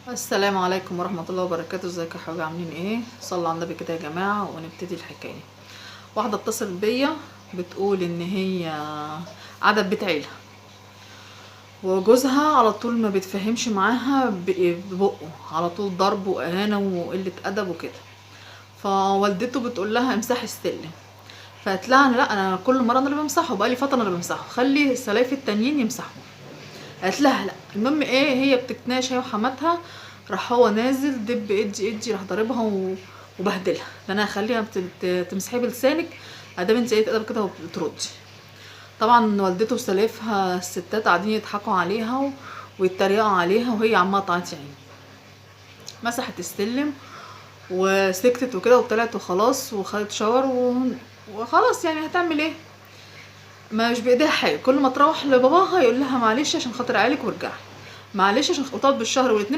السلام عليكم ورحمة الله وبركاته. ازيكم يا حبايبي؟ عاملين ايه؟ صلوا على النبي كده يا جماعة ونبتدي الحكاية. واحدة اتصلت بيا بتقول ان هي قاعدة في بيت عيلة وجوزها على طول ما بيتفهمش معاها ببقه، على طول ضرب واهانة وقلة ادب وكده. فوالدته بتقول لها امسحي السلم، فقالت لها لا انا كل مرة انا اللي بمسحه، بقالي فترة انا اللي بمسحه، خلي السلايف التانيين يمسحوه. قالت لها لا. المهم ايه، هي بتتناقش هي وحماتها، راح هو نازل دب ادي ادي، راح ضاربها وبهدلها. ده انا هخليها تمسحيه بلسانك ادام انت ايه ادب كده وبتردي. طبعا والدته وسلافها الستات قاعدين يضحكوا عليها ويتريقوا عليها، وهي عماله تعيط يا عيني. مسحت السلم وسكتت وكده وطلعت وخلاص، وخدت شاور وخلاص، يعني هتعمل ايه؟ ما مش بايديها حاجه. كل ما تروح لباباها يقول لها معلش عشان خاطر عيالك وارجعي، معلش عشان وتقعد بالشهر والاتنين.